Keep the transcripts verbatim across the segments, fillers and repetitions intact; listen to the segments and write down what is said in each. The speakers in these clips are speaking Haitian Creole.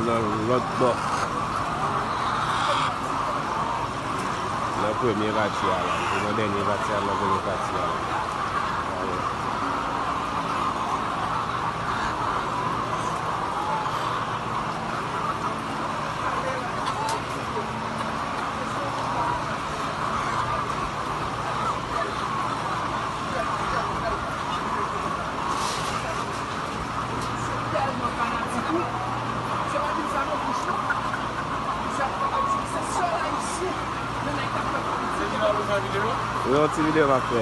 Nan lòt bò. Nan premye pati a la. Se nan dènye pati a, nan premye pati a la. Yon ti videyo m ap fè.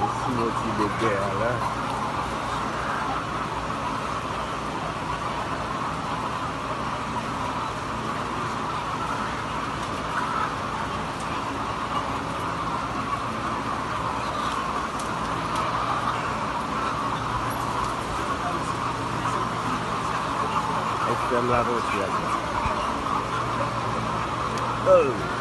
Isi, yon ti bèk dèyè la. Ekstrèm la, tonton, oh.